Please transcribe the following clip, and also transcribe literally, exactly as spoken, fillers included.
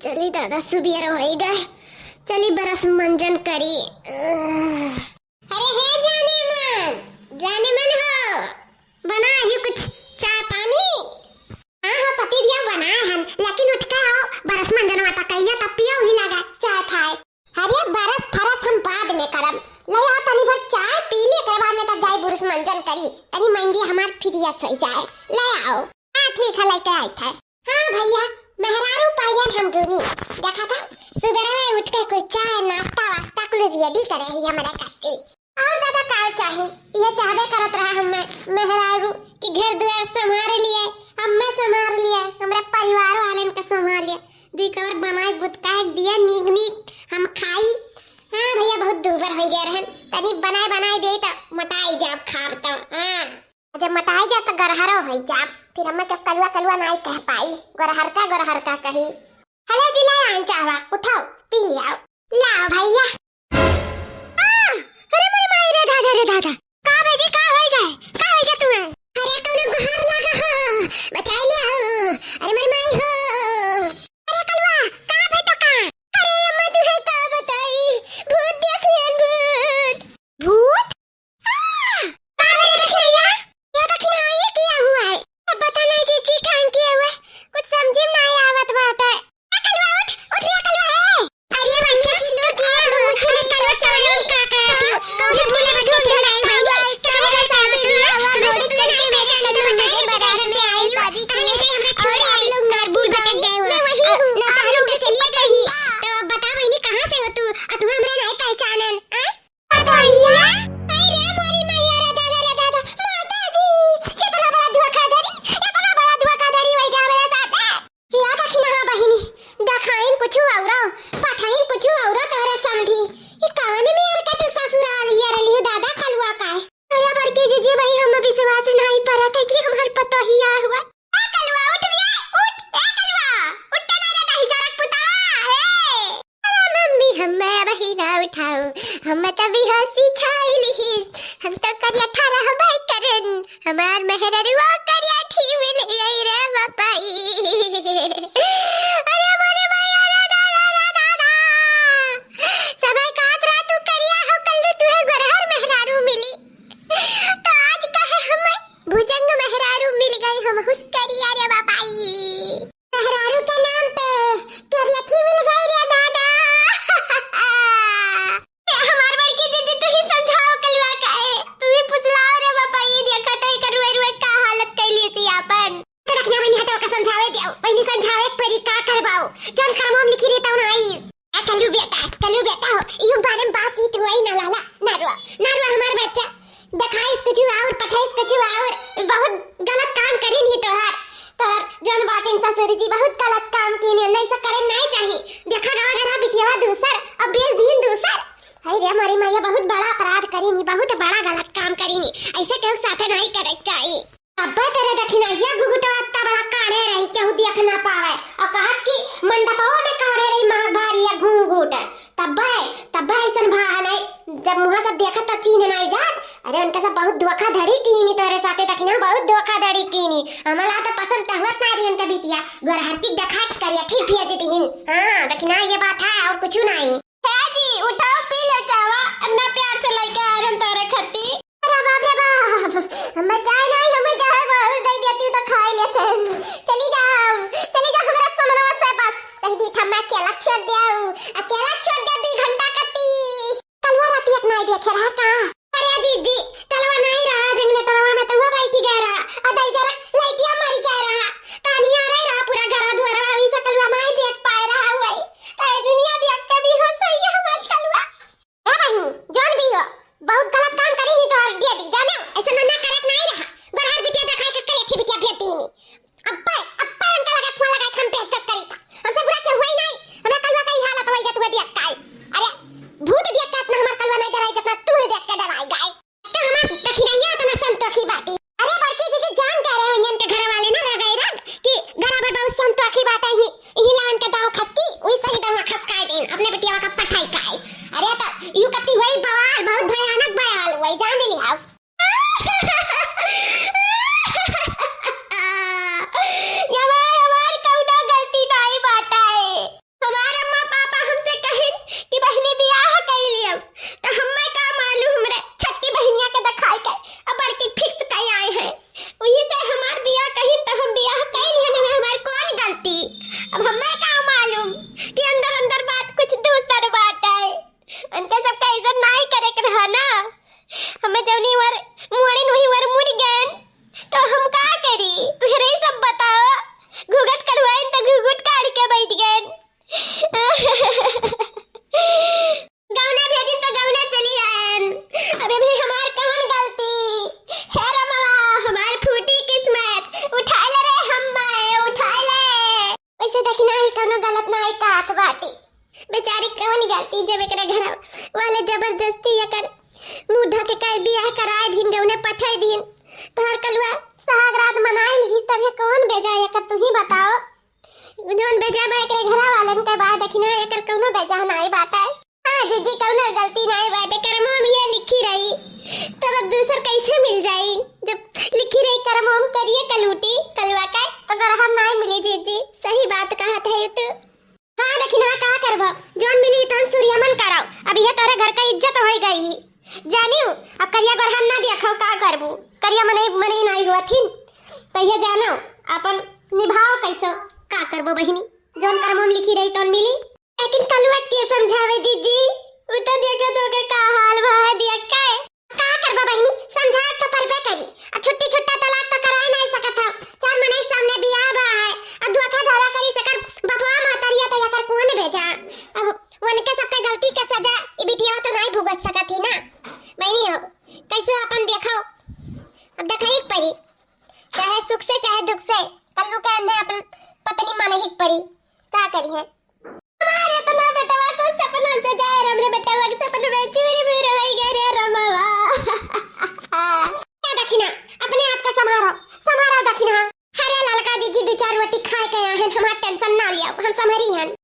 चली दादा, सुबेर होइ गए, चली बरस मंजन करी। अरे हे जाने मन, जाने मन हो, बना ही कुछ चाय पानी। हाँ हो पति दिया, बना हन, लेकिन उठ के आओ, बरस मंजन वाता कहिया तब पियो ही लगा चाय फाय। अरे बरस फरस हम बाद में करब, ले आओ तनी भर चाय पी ले, एकरे बाद में तब जाई बुरुस मंजन करी, तनी महंगी हमार फिरिया सही जाए, ले आओ। हाँ ठीक है, लेके आई थे। हाँ भैया, मेहरारू पाइयन हम दूनी। देखा था, सुबेरे में उठ के कोई चाय, नाश्ता वास्ता कुल ready करे ही हमरे खाती। और दादा का चाही? ये चाहबे करत रहा हमें मेहरारू कि घर दुआर संभाल लिए, हमें संभाल लिए, हमरे परिवार वालन के संभाल लिए। दी कवर बनाए बुतकाए दिया नीक नीक हम खाई। हाँ भैया, बहुत दूबर हो गया रहन, तनी बनाए बनाए दे तो मोटाई जाब खाब तो। हाँ। जब मोटाई जा तो गरहरो होई जाब, फिर हमें तो कलुआ कलुआ नाई कह पाई, गोरहरका गोरहरका कही। हेलो जी, ले आन चाहवा, उठाओ, पी लियाओ। लाओ भैया। आ, अरे मोरे माई रे दादा रे दादा, का बेजी, का होई गए, का होई गए तुम्हें? अरे कौनो गोहार लगा हो, बचाई लियाओ। अरे मोरे माई हो। अरे कलुआ, का बे तो का? अरे अम्मा तुम्हें का बताई, भूत देख लियन, भूत। भूत? आह! का रे दखिनैया? ये दखिनैया किया हुआ है? अब पता नहीं जीजी कहाँ किया हुआ है। कुछ समझे में नहीं आवत बात है। ए कलुआ उठ, उठ रे कलुआ रे। अरे बच्चा जी लोग किया हुआ है। अरे कलुआ चवन्नी का कहती हो? कौन भूले बच्चे चले आए भाई? का रे साथ में? हमारे चलते बेचारे तो बताइए, बराबर में आई शादी के लिए। और आप लोग नारपुर बटन गए हुए। मैं वही हूँ। आप लोग चलिए कहीं। तो अब बता बहनी, कहाँ से हो तू? और तू हमरा नहीं पहचानन, हाँ? भैया, अरे मोरी मैया रे दादा रे दादा, माता जी, कितना बड़ा धोखाधड़ी, इतना बड़ा धोखाधड़ी होइ गया मेरे साथ। या दखिनहा बहिनी, देखाइन कुछ औरो, पठाइन कुछ औरो तोहरे समधी। ई कवन मेर के तू ससुराल ये रहली हो दादा कलुआ का है? अरे बड़की जीजी भाई, हम विश्वास नहीं परत है कि हमार पतोहिया हुआ। ए कलुआ, उठ रे, उठ, ए कलुआ, उठ के ना रे, दही जरक पुतवा, हे। अरे मम्मी, हमें अबही ना उठाओ, हम तो बेहोशी छाई लिहिस, हम तो करिया ठा रहबे करन, हमार मेहररुआ करिया ठी मिल गई रे बापाई। अरे मोरे माया रे दादा रे दादा, समय कात रहा तू करिया हो, कल तू है गोरहर मेहरारू मिली, तो आज काहे हमें भुजंग मेहरारू मिल गई, हम हुस करिया रे बापाई। मेहरारू के नाम पे करियठी मिल गई रे दादा। हमार बड़की दीदी, तू ही समझाओ कलुआ का है, तू ही फुसलाओ रे बापाई, देखा तो एकर रुए रुए का हालत कैली थी आपन। तो रखना बहनी हटो का समझावे दियो, बहनी समझावे एक परी का करबाओ, जौन करमो में लिखी रहता हूँ ना आई। ए कल्लू बेटा, कल्लू बेटा हो, इहू बारे में बातचीत हुई ना लाला, ना रुआ, ना रुआ हमार बच्चा। देखाइस कुछ और, पठाइस कुछ और, बहुत गलत काम करी नहीं तोहार। तोहार जौन बातिन ससुर जी बहुत गलत काम कीन, नहीं से करे नहीं चाही। देखा गवा गधा बिटियावा दूसर, अब बेच दीन दूसर। हाय रे हमारी मैया, बहुत बड़ा अपराध करी नहीं, बहुत बड़ा गलत काम करी नहीं, ऐसे केहू साथे नहीं करे के चाही। अब्बे तोरे दखिनहिया घुघुटवा अत्ता बड़ा काढ़े रही, केहू देख ना पावे। और कहत कि मंडपवा में काढ़े रही माँ भारी या घूंघूट। तब्बे, तब्बे ऐसन भा नहीं, जब मुँह सब देखत त चीन्ह नहीं जात। अरे उनका सब बहुत धोखाधड़ी कीनी तोरे साथे दखिना, बहुत धोखाधड़ी कीनी। हमला तो पसंद त हुअत नहीं रही उनका बिटिया, गोरहरती देखात करिया ठीक भेज दीन। हाँ, दखिना ये बात है और कुछ नहीं। हे जी, उठाओ, पी लो चाहवा, अपना प्यार से लेके आ रहे हम तोरे खती। अरे बाप रे बाप, हम जाए नहीं, हम जहर बहुत दे देती तो खाए लेते। चली जाओ, चली जाओ हमरा समनवा से बस। कह दी था मैं अकेला छोड़ दे, अकेला छोड़ दे दो घंटा कती। कलवा राती एक नहीं देखे रहा का? अरे जीजी, कलवा नहीं रहा, जंगले कलवा में तो वो बैठी गया रहा। अदाई जरा लाइटिया मारी गया रहा। तानी आ रहा रहा पूरा घर दुआर, अभी से कलवा नहीं देख पाए रहा हुआ। तो ये दुनिया देख के बेहोश हो गया हमार कलवा। ए बहिनी, जौन भी हो, बहुत गलत काम करी नहीं तोहर दिया दी, जाने? ऐसे ना, ना करे के नहीं रहा। गोरहर बिटिया देखाए के करे, अच्छी बिटिया भेज दी नहीं। अब्बे, अब्बे उनका लगे फोन लगाए, हम पे इज्जत करी था। हमसे बुरा क्यों हुआ ही नहीं? हमरा कलवा का ही हालत होई गया, तू देख काई। अरे, भूत देख के इतना हमार कलवा नहीं डराई, जितना तू देख के डराई गए। तो हम तो दखिना ही कौनो गलत ना है, का बाटे? बेचारी कौन गलती, जब एकरे घर वाले जबरदस्ती एकर मुंह ढक के बियाह कराए दिन, गौने पठाए दिन। तोहर कलुआ सुहाग रात मनाए लिहिस, तब ये कौन बेजा एकर, तू ही बताओ। जौन बेजा बा एकरे घरा वालन के बा, दखिना एकर कौनो बेजा नाई बाटे। हाँ जीजी, कौनो गलती नाई बाटे, करमो में ये लिखी रही, तब अब दूसर कैसे मिल जाई? जब लिखी रही करमो में करिए कलूटी, कलुआ के, तो ग्रहण नाई मिली जीजी, सही बात कहत है तू। हाँ दखिना, का करबो, जौन मिली तौन सूर्यमन कराओ, अब ये तोरे घर का इज्जत होई गई। जानियो, अब करिया गोरहन ना देखो, का करबू? करिया मनई, मनई नाई हुआ थिन, तो ये जानो, अपन निभाओ कैसो, का करबो बहिनी, जौन करमो में लिखी रही तौन मिली। लेकिन कलुआ के समझावे जीजी, उ तो देखो तो ओकर का हाल भा है, देख के। का करबा बहिनी, समझाए तो परबे करी। आ छुट्टी छुट्टा तलाक तो कराए नहीं सकत हो। चार मनई सामने बियाह बा है, आ धोखा धड़ा करी सकर बपवा महतरिया तो एकर कौन बेजा। अब उनके सबके गलती के सजा ई बिटिया तो नहीं भुगत सकत ही ना। बहिनी हो, कैसे अपन देखो, अब देखाई परी, चाहे सुख से चाहे दुख से, कल्लू के अन्ने अपन पत्नी माने ही परी। का करी है? हमारे इतना बेटवा को सपना सजाए, हमरे बेटवा के सपना में चूर भूर होई गए रे रमवा। ए दखिना, अपने आप का संभारो, संभारो दखिना। अरे ललका जीजी, दो चार रोटी खाए के आए हैं, हमार टेंशन ना लियो, हम संभरी हन।